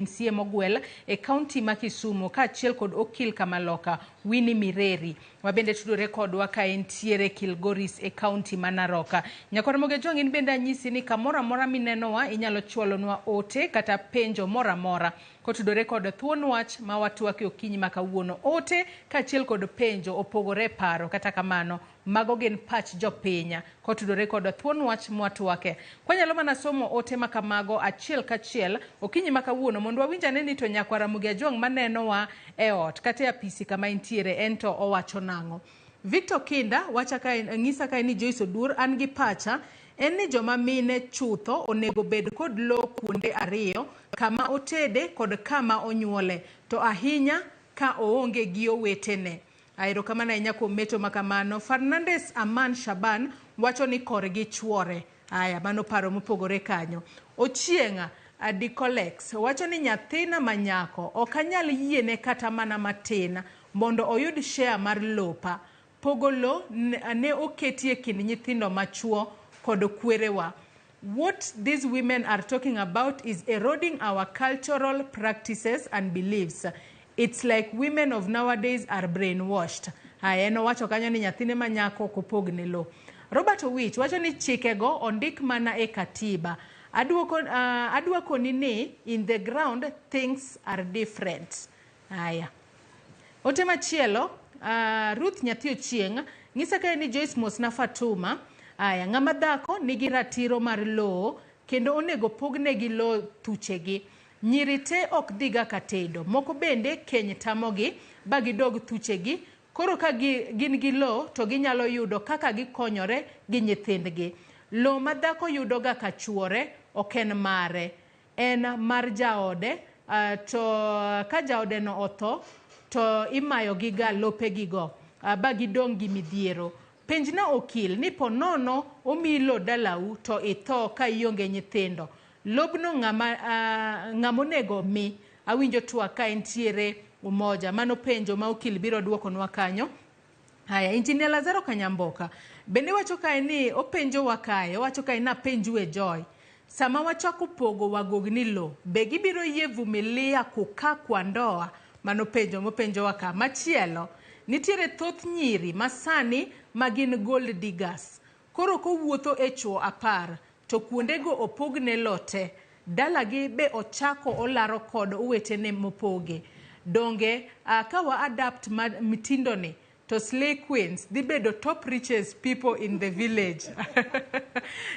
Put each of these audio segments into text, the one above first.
MCA mogwel e kaunti ma Kisumu kaachiel kod okil Kamaloka Winnie Mireri mabende tudore kodwa ka entiere Kilgoris e kaunti ma Narok. Nyakwar Ramogi Ojwang' in bende anyisi ni kamoro amora minenowa inyalo chwalonwa ote kata penjo moro amora kotudore kod thuon wach ma watwake okinyi ma kawuono. Ote kaachiel kod penjo opogore e paro kata kamano mago gin pach jopiny kotudore kod thuon wach mwatwake. Kwanyalo mana somo ote ma kamago achiel kachiel okinyi ma kawuono mondo wawinj ane ni to nyakwar Ramogi Ajwang' manenowa e ot kata e apisi kama entiere en to owacho nang'o. Victor Kinda wacha kae, ng'isa kae ni Joyce Odur an gi pacha en ni joma mine chutho onego bed kod lowo kuonde ariyo kama otede kod kama onyuole to ahinya ka oonge gi owetene. Erokamano ahinya kuom mecho ma kamano. Fernandes Aman Shaban wacho ni korgi chuore. Aya, mano paro mopogore kanyo. Ochieng' Adicolex wacho ni nyathina ma nyako ok anyal yiene kata mana matin mondo oyud share mar lopa. Pogo lo ne oketi e kind nyithindo machuo kod kwerewa. What these women are talking about is eroding our cultural practices and beliefs. It's like women of nowadays are brainwashed. Haya, en owacho kanyo ni nyathine ma nyako ok opogne lo. Robert Owich wacho ni chikego ondik mana e katiba. Aduoko, adwakoni ni in the ground things are different. Haya. Ote machielo, Ruth Nyathi Ochieng' ng'isa kae ni Joyce Mosna Fatuma. Aya, ng'ama dhako nigi ratiro mar lowo kendo onego pognegi lowo thuchegi. Nyiri te ok dhiga ka tedo. Moko bende keny tamogi ba gidog thuchegi. Koro ka gin gi lowo to ginyalo yudo kaka gikonyore gi nyithindgi. Lowo ma dhako yudoga ka chuore ok en mare. En mar jaode to ka jaodeno otho to imayogiga lopegigo ba gidong' gi midhiero. Penjna okil ni po nono omiyi lo dalau to itho ka ionge nyithindo. Lobno ng'ama, ng'ama onego mi? Awinjo twak ka entiere Umoja. Mano penjo ma okil biro duokonwa kanyo. Haya, Engineer Lazaro Kanyamboka bende wacho kae ni openjowa kae, owacho kae napenjue Joy. Sama wachako pogo wagogni lo, be gibiro yie vumilia kukaa kwa ndoa? Mano penjo mopenjowa ka. Machielo, nitiere thoth nyiri masani ma gin gold diggers. Koro kowuotho e chuo 10, to kuondego opogne lo te. Dalagi be ochako olaro kod owetene mopoge. Donge ka wa adapt ma mtindo ni to slay queens dhi bedo top richest people in the village.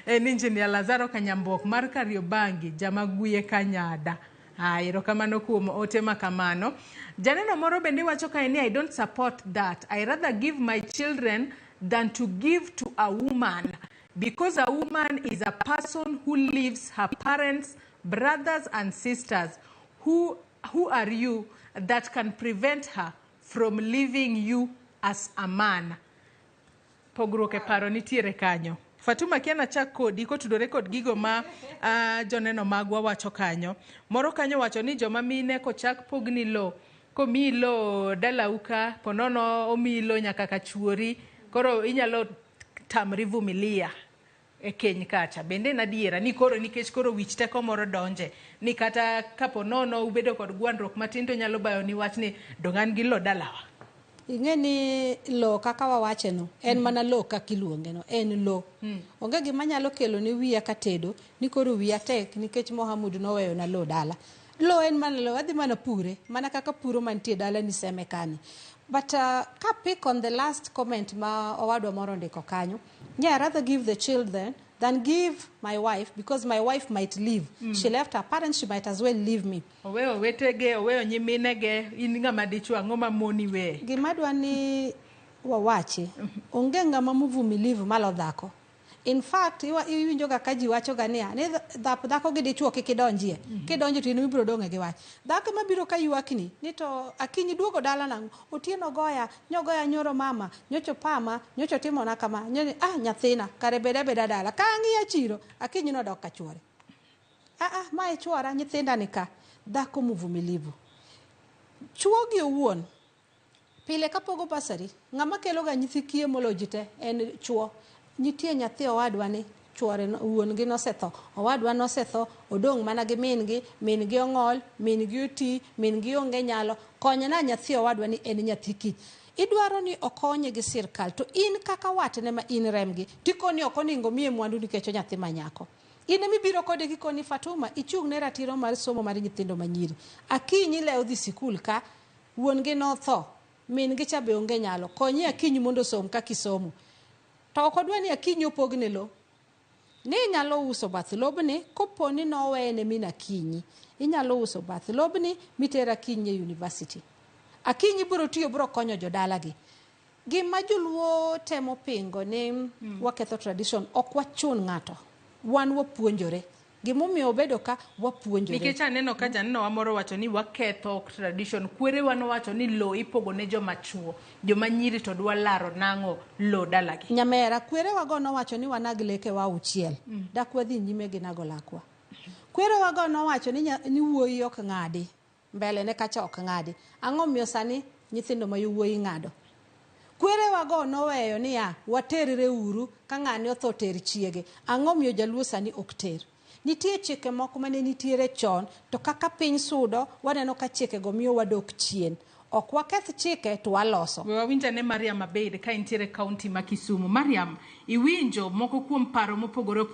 En Engineer Lazaro Kanyambok mar Kariobangi, jama guye Kanyada. Erokamano kuom ote ma kamano. Janeno moro bende wacho kae ni I don't support that. I rather give my children than to give to a woman. Because a woman is a person who leaves her parents, brothers and sisters. Who are you that can prevent her from leaving you as a man? Pogruok e paro nitiere kanyo. Fatuma kia nachak kodi kotudore kod gigo ma joneno magwa wacho kanyo. Moro kanyo wacho ni joma mine kochak pogni lo, komiyi lo dalau ka, ponono omiyi lo nyaka ka chuori, koro inyalo tamri vumilia e keny kacha. Bende en adiera ni koro nikech koro wich teko moro donje, ni kata kapo nono ubedo kod gwandruok matin to nyalo bayo ni wach ni dong' an gi lo dalawa. Ing'e ni lo kaka wawache no, en mana lo kaka iluonge no, en lo. Onge gima nyalo kelo ne wiya katedo, ni koro wiya tek nikech Mohamud noweyo na lo dala. Lo en mana lo, adhi mana pure, mana kaka puro mantie dala ni seme kani. But ka pick on the last comment ma owadwa moro ondiko kanyo, yeah, I rather give the children than give my wife, because my wife might leave. She left her parents, she might as well leave me. Oweyo owetege, oweyo nyiminege, in ng'ama dichuo ang'o ma moni weye? Gima adwa ni wawachi, onge ng'ama mvumilivu malo dhako. In fact, iwinjo ga ka ji wacho ga niya, ni dhako gi dichuo kik idonjie. Kidonjo to in ibiro dong' gi wach. Dhako ema biro ka ywakni, ni to akinyi duogo dala nang'o? Otieno goya, nyogoya nyoro mama, nyocho pama, nyocho timona kama, nyocho, nyathina, kare bed abeda dala. Ka ang'iya chiro, akinyi nodok ka chuore. Ma e chuora, nyithinda ni ka. Dhako mvumilivu. Chuo gi owuon, pile kapogo basari, ng'ama kelo ga nyithi kiye moloyo ji te en chuo. Nitie nyathi owadwa ni Chuore wuon gi nosetho, owadwa nosetho, odong' mana gi min gi, min gi ong'ol, min gi oti, min gi onge nyalo. Konyna nyathi owadwa ni en nyathi kich. Idwaro ni okonye gi sirkal to in kaka watne ma in remgi tikoni ok oningo miye mwandu nikech onyathi ma nyako. In emibiro kode kikoni Fatuma ichung' ne ratiro mar somo mar nyithindo manyiri. Akinyi lew dhi sikul ka wuon gi notho, min gi cha be onge nyalo. Konye Akinyi mondo osom kaka isomo. To ok odwa ni Akinyi opogne lo. Ni inyalo uso bath lobni kopo ni nowene min Akinyi. Inyalo uso bath lobni miter Akinyi e university. Akinyi biro tiyo biro konyo jodalagi. Gima joluo temo pingo ni waketho tradition ok wachun ng'ato. Wan wapuonjore. Gimomiyo obedo ka wapuonjore. Nikech aneno ka janeno wa moro wacho ni waketho tradition. Kwerewa nowacho ni lo ipogo ne joma chuo, joma nyiri to dwa laro nang'o lo dalagi. Nyamera, kwerewa go nowacho ni wanag lekewa auchiel. Dak wadhi nyime gi nago lakwa. Kwerewa go nowacho ni, ni wuoyi ok ng'adi. Mbele ne kacha ok ng'adi. Ang'o miyo sani nyithindo ma yowuoyi ng'ado? Kwerewa go noweyo niya, waterre uru ka ng'ani otho ter chiege. Ang'o miyo jaluo sani ok ter? Nitie chike moko mane nitiere chon, to kaka piny sudo, waneno ka chikego miyo wadok chien. Ok waketh chike to waloso. We wawinj ane Mariam Abeid ka entiere kaunti ma Kisumu. Mariam, iwinjo moko kuom paro mopogore opogore.